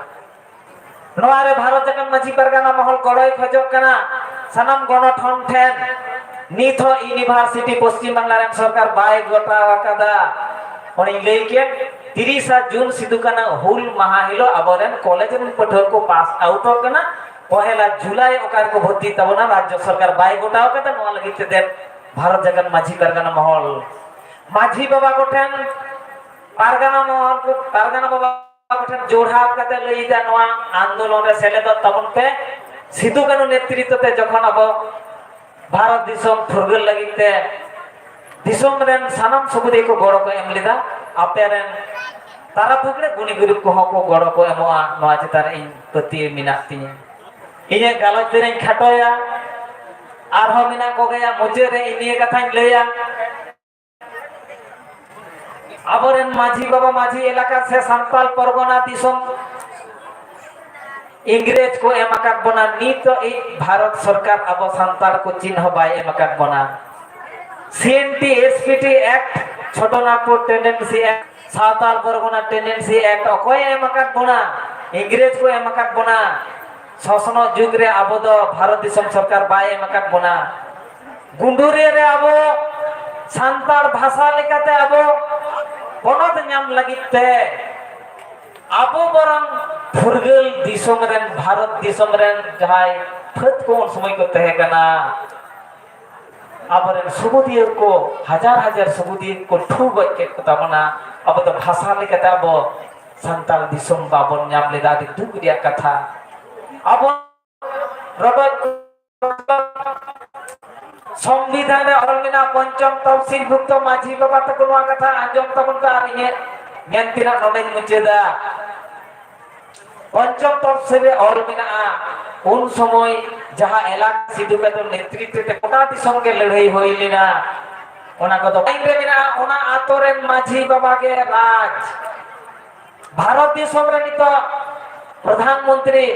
ᱱᱚᱣᱟ ᱨᱮ ᱵᱷᱟᱨᱚᱛ ᱡᱟᱠᱟᱛ ᱢᱟᱹᱡᱷᱤ ᱯᱟᱨᱜᱟᱱᱟ ᱢᱚᱦᱚᱞ ᱜᱚᱲᱚᱭ ᱠᱷᱚᱡᱚᱜ ᱠᱟᱱᱟ ᱥᱟᱱᱟᱢ ᱜᱚᱱᱚᱴᱷᱚᱱ ᱴᱷᱮᱱ᱾ ᱱᱤᱛ ᱦᱚᱸ ᱤᱭᱩᱱᱤᱵᱷᱟᱨᱥᱤᱴᱤ ᱯᱚᱥᱪᱤᱢ ᱵᱟᱝᱞᱟ ᱨᱮᱱ ᱥᱚᱨᱠᱟᱨ ᱵᱟᱭ ᱜᱚᱴᱟᱣ ᱟᱠᱟᱫᱟ᱾ ᱚᱱᱮᱧ ᱞᱟᱹᱭ ᱠᱮᱫ, ᱛᱤᱨᱤᱥᱟ ᱡᱩᱱ ᱥᱤᱫᱩ ᱠᱟᱹᱱᱦᱩ ᱦᱩᱞ ᱢᱟᱦᱟ ᱦᱤᱞᱳᱜ ᱟᱵᱚᱨᱮᱱ ᱠᱚᱞᱮᱡᱽ ᱨᱮᱱ ᱯᱟᱹᱴᱷᱩᱣᱟᱹ ᱠᱚ ᱯᱟᱥ ᱟᱣᱩᱴᱚᱜ ᱠᱟᱱᱟ᱾ ᱯᱚᱦᱮᱞᱟ ᱡᱩᱞᱟᱭ ᱚᱠᱟ ᱨᱮᱠᱚ ᱵᱷᱚᱨᱛᱤ ᱛᱟᱵᱚᱱᱟ, ᱨᱟᱡᱽᱡᱚ ᱥᱚᱨᱠᱟᱨ ᱵᱟᱭ ᱜᱚᱴᱟᱣ ᱠᱟᱫᱟ᱾ ᱱᱚᱣᱟ ᱞᱟᱹᱜᱤᱫ ᱛᱮ ᱫᱮᱵ ᱵᱷᱟᱨᱚᱛ ᱡᱟᱠᱟᱛ ᱢᱟᱹᱡᱷᱤ ᱯᱟᱨᱜᱟᱱᱟ ᱢᱚᱦᱚᱞ ᱢᱟᱹᱡᱷᱤ ᱵᱟᱵᱟ ᱠᱚᱴᱷᱮᱱ, ᱯᱟᱨᱜᱟᱱᱟ ᱢᱚᱦᱚᱞ ᱠᱚ, ᱯᱟᱨᱜᱟᱱᱟ ᱵᱟᱵᱟ ᱠᱚᱴᱷᱮᱱ ᱡᱳᱲᱦᱟᱯ ᱠᱟᱛᱮ ᱞᱟᱹᱭ ᱮᱫᱟ, ᱱᱚᱣᱟ ᱟᱱᱫᱳᱞᱚᱱ ᱨᱮ ᱥᱮᱞᱮᱫᱚᱜ ᱛᱟᱵᱚᱱ ᱯᱮ᱾ ᱥᱤᱫᱩ ᱠᱟᱹᱱᱦᱩ ᱱᱮᱛᱨᱤᱛᱵ ᱛᱮ ᱡᱚᱠᱷᱚᱱ ᱟᱵᱚ ᱵᱷᱟᱨᱚᱛ ᱫᱤᱥᱚᱢ ᱯᱷᱩᱨᱜᱟᱹᱞ ᱞᱟᱹᱜᱤᱫ ᱛᱮ ᱫᱤᱥᱚᱢ ᱨᱮᱱ ᱥᱟᱱᱟᱢ ᱥᱩᱵᱩᱫᱷᱤ ᱠᱚ ᱜᱚᱲᱚ ᱠᱚ ᱮᱢ ᱞᱮᱫᱟ, ᱟᱯᱮ ᱨᱮᱱ ᱛᱟᱨᱟ ᱯᱷᱟᱹᱜᱲᱟᱹ ᱜᱩᱱᱤ ᱜᱩᱨᱤᱵ ᱠᱚᱦᱚᱸ ᱠᱚ ᱜᱚᱲᱚ ᱠᱚ ᱮᱢᱚᱜᱼᱟ, ᱱᱚᱣᱟ ᱪᱮᱛᱟᱱ ᱨᱮ ᱤᱧ ᱯᱟᱹᱛᱭᱟᱹᱣ ᱢᱮᱱᱟᱜ ᱛᱤᱧᱟᱹ᱾ ᱤᱧᱟᱹᱜ ᱜᱟᱞᱚᱪ ᱛᱮᱨᱮᱧ ᱠᱷᱟᱴᱚᱭᱟ, ᱟᱨᱦᱚᱸ ᱢᱮᱱᱟᱜ ᱠᱚᱜᱮᱭᱟ, ᱢᱩᱪᱟᱹᱫ ᱨᱮ ᱤᱧ ᱱᱤᱭᱟᱹ ᱠᱟᱛᱷᱟᱧ ᱞᱟᱹᱭᱟ, ᱟᱵᱚᱨᱮᱱ ᱢᱟᱹᱡᱷᱤ ᱵᱟᱵᱟ, ᱢᱟᱹᱡᱷᱤ ᱮᱞᱟᱠᱟ ᱥᱮ ᱥᱟᱱᱛᱟᱲ ᱯᱚᱨᱜᱚᱱᱟ ᱫᱤᱥᱚᱢ ᱤᱝᱨᱮᱡᱽ ᱠᱚ ᱮᱢ ᱟᱠᱟᱫ ᱵᱚᱱᱟ, ᱱᱤᱛᱚᱜ ᱤᱡ ᱵᱷᱟᱨᱚᱛ ᱥᱚᱨᱠᱟᱨ ᱟᱵᱚ ᱥᱟᱱᱛᱟᱲ ᱠᱚ ᱪᱮᱫ ᱦᱚᱸ ᱵᱟᱭ ᱮᱢ ᱟᱠᱟᱫ ᱵᱚᱱᱟ᱾ C N T, S P T act, Chota Nagpur tenancy act, Santal Pargana tenancy act ᱚᱠᱚᱭᱮ ᱮᱢ ᱟᱠᱟᱫ ᱵᱚᱱᱟ? ᱤᱝᱨᱮᱡᱽ ᱠᱚ ᱮᱢ ᱟᱠᱟᱫ ᱵᱚᱱᱟ᱾ ᱥᱚᱥᱱᱚᱜ ᱡᱩᱜᱽ ᱨᱮ ᱟᱵᱚ ᱫᱚ ᱵᱷᱟᱨᱚᱛ ᱫᱤᱥᱚᱢ ᱥᱚᱨᱠᱟᱨ ᱵᱟᱭ ᱮᱢ ᱟᱠᱟᱫ ᱵᱚᱱᱟ᱾ ᱜᱩᱸᱰᱩᱨᱤᱭᱟᱹ ᱨᱮ ᱟᱵᱚ ᱥᱟᱱᱛᱟᱲ ᱵᱷᱟᱥᱟ ᱞᱮᱠᱟᱛᱮ ᱟᱵᱚ ᱯᱚᱱᱚᱛ ᱧᱟᱢ ᱞᱟᱹᱜᱤᱫ ᱛᱮ ᱟᱵᱚ ᱵᱚᱨᱚᱝ ᱯᱷᱩᱨᱜᱟᱹᱞ ᱫᱤᱥᱚᱢ ᱨᱮᱱ, ᱵᱷᱟᱨᱚᱛ ᱫᱤᱥᱚᱢ ᱨᱮᱱ ᱡᱟᱦᱟᱸᱭ ᱯᱷᱟᱹᱫ ᱠᱚ ᱩᱱ ᱥᱚᱢᱚᱭ ᱠᱚ ᱛᱟᱦᱮᱸ ᱠᱟᱱᱟ, ᱟᱵᱚᱨᱮᱱ ᱥᱩᱵᱩᱫᱤᱭᱟᱹ ᱠᱚ, ᱦᱟᱡᱟᱨ ᱦᱟᱡᱟᱨ ᱥᱩᱵᱩᱫᱤᱭᱟᱹ ᱠᱚ ᱴᱷᱩ ᱜᱚᱡ ᱠᱮᱫ ᱠᱚ ᱛᱟᱵᱚᱱᱟ᱾ ᱟᱵᱚ ᱫᱚ ᱵᱷᱟᱥᱟ ᱞᱮᱠᱟᱛᱮ ᱟᱵᱚ ᱥᱟᱱᱛᱟᱲ ᱫᱤᱥᱚᱢ ᱵᱟᱵᱚᱱ ᱧᱟᱢ ᱞᱮᱫᱟ, ᱟᱹᱰᱤ ᱫᱩᱠ ᱨᱮᱭᱟᱜ ᱠᱟᱛᱷᱟ᱾ ᱟᱵᱚ ᱨᱚᱰᱚᱡ ᱥᱚᱝᱵᱤᱫᱷᱟᱱ ᱨᱮ ᱚᱞ ᱢᱮᱱᱟᱜᱼᱟ, ᱯᱚᱧᱪᱚᱢ ᱛᱚᱯᱥᱤᱞ ᱵᱷᱩᱠᱛᱚ ᱢᱟᱹᱡᱷᱤ ᱵᱟᱵᱟ ᱛᱟᱠᱚ ᱱᱚᱣᱟ ᱠᱟᱛᱷᱟ ᱟᱸᱡᱚᱢ ᱛᱟᱵᱚᱱ ᱯᱮ᱾ ᱟᱨ ᱤᱧᱟᱹᱜ ᱢᱮᱱ ᱛᱮᱱᱟᱜ ᱱᱚᱰᱮᱧ ᱢᱩᱪᱟᱹᱫᱟ᱾ ᱯᱚᱧᱪᱚᱢ ᱛᱚᱯᱥᱤᱞ ᱨᱮ ᱚᱞ ᱢᱮᱱᱟᱜᱼᱟ, ᱩᱱ ᱥᱚᱢᱚᱭ ᱡᱟᱦᱟᱸ ᱮᱞᱟᱠᱟ ᱥᱤᱫᱩ ᱠᱟᱹᱱᱦᱩ ᱱᱮᱛᱨᱤᱛᱵ ᱛᱮ ᱜᱚᱴᱟ ᱫᱤᱥᱚᱢ ᱜᱮ ᱞᱟᱹᱲᱦᱟᱹᱭ ᱦᱩᱭ ᱞᱮᱱᱟ, ᱚᱱᱟ ᱠᱚᱫᱚ ᱟᱹᱭᱤᱱ ᱨᱮ ᱢᱮᱱᱟᱜᱼᱟ, ᱚᱱᱟ ᱟᱛᱳ ᱨᱮᱱ ᱢᱟᱹᱡᱷᱤ ᱵᱟᱵᱟ ᱜᱮ ᱨᱟᱡᱽ᱾ ᱵᱷᱟᱨᱚᱛ ᱫᱤᱥᱚᱢ ᱨᱮ ᱱᱤᱛᱚᱜ ᱯᱨᱚᱫᱷᱟᱱ ᱢᱚᱱᱛᱨᱤ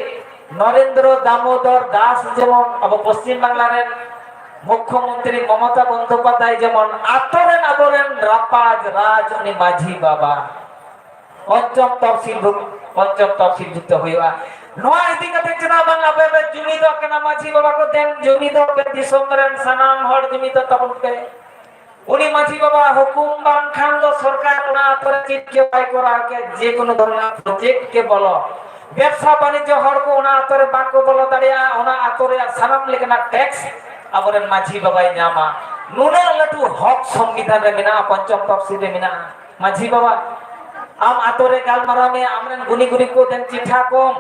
ᱱᱚᱨᱮᱱᱫᱨᱚ ᱫᱟᱢᱳᱫᱚᱨ ᱫᱟᱥ ᱡᱮᱢᱚᱱ ᱟᱵᱚ ᱯᱚᱥᱪᱤᱢ ᱵᱟᱝᱞᱟ ᱨᱮᱱ ᱢᱩᱠᱷᱭᱚ ᱢᱚᱱᱛᱨᱤ ᱢᱚᱢᱚᱛᱟ ᱵᱚᱱᱫᱳᱯᱟᱫᱽᱫᱷᱟᱭ ᱡᱮᱢᱚᱱ ᱟᱛᱳ ᱨᱮᱱ ᱟᱵᱚᱨᱮᱱ ᱨᱟᱯᱟᱡᱽ ᱨᱟᱡᱽ ᱩᱱᱤ ᱢᱟᱹᱡᱷᱤ ᱵᱟᱵᱟ ᱯᱚᱧᱪᱚᱢ ᱛᱚᱯᱥᱤᱞ ᱵᱷᱩᱠ-, ᱯᱚᱧᱪᱚᱢ ᱛᱚᱯᱥᱤᱞ ᱵᱷᱩᱠᱛᱚ ᱦᱩᱭᱩᱜᱼᱟ᱾ ᱱᱚᱣᱟ ᱤᱫᱤ ᱠᱟᱛᱮ ᱪᱮᱫᱟᱜ ᱵᱟᱝ ᱟᱯᱮ ᱯᱮ ᱡᱩᱢᱤᱫᱚᱜ ᱠᱟᱱᱟ ᱢᱟᱹᱡᱷᱤ ᱵᱟᱵᱟ ᱠᱚ? ᱫᱮᱱ ᱡᱩᱢᱤᱫᱚᱜ ᱯᱮ, ᱫᱤᱥᱚᱢ ᱨᱮᱱ ᱥᱟᱱᱟᱢ ᱦᱚᱲ ᱡᱩᱢᱤᱫᱚᱜ ᱛᱟᱵᱚᱱ ᱯᱮ᱾ ᱩᱱᱤ ᱢᱟᱹᱡᱷᱤ ᱵᱟᱵᱟ ᱦᱩᱠᱩᱢ ᱵᱟᱝᱠᱷᱟᱱ ᱫᱚ ᱥᱚᱨᱠᱟᱨ ᱚᱱᱟ ᱟᱛᱳ ᱨᱮ ᱪᱮᱫ ᱜᱮ ᱵᱟᱭ ᱠᱚᱨᱟᱣ ᱠᱮᱭᱟ, ᱡᱮ ᱠᱳᱱᱳ ᱫᱷᱚᱨᱚᱱᱟᱜ ᱯᱨᱚᱡᱮᱠᱴ ᱜᱮ ᱵᱚᱞᱚ, ᱵᱮᱵᱽᱥᱟ ᱵᱟᱱᱤᱡᱽᱡᱚ ᱦᱚᱲ ᱠᱚ ᱚᱱᱟ ᱟᱛᱳ ᱨᱮ ᱵᱟᱠᱚ ᱵᱚᱞᱚ ᱫᱟᱲᱮᱭᱟᱜᱼᱟ, ᱚᱱᱟ ᱟᱛᱳ ᱨᱮᱭᱟᱜ ᱥᱟᱱᱟᱢ ᱞᱮᱠᱟᱱᱟᱜ ᱴᱮᱠᱥ ᱟᱵᱚᱨᱮᱱ ᱢᱟᱹᱡᱷᱤ ᱵᱟᱵᱟᱭ ᱧᱟᱢᱟ᱾ ᱱᱩᱱᱟᱹᱜ ᱞᱟᱹᱴᱩ ᱦᱚᱠ ᱥᱚᱝᱵᱤᱫᱷᱟᱱ ᱨᱮ ᱢᱮᱱᱟᱜᱼᱟ, ᱯᱚᱧᱪᱚᱢ ᱛᱚᱯᱥᱤᱞ ᱨᱮ ᱢᱮᱱᱟᱜᱼᱟ ᱢᱟᱹᱡᱷᱤ ᱵᱟᱵᱟ᱾ ᱟᱢ ᱟᱛᱳ ᱨᱮ ᱜᱟᱞᱢᱟᱨᱟᱣ ᱢᱮ, ᱟᱢᱨᱮᱱ ᱜᱩᱱᱤ ᱜᱩᱨᱤᱵ ᱠᱚ ᱫᱮᱱ ᱪᱤᱴᱷᱟ ᱠᱚᱢ᱾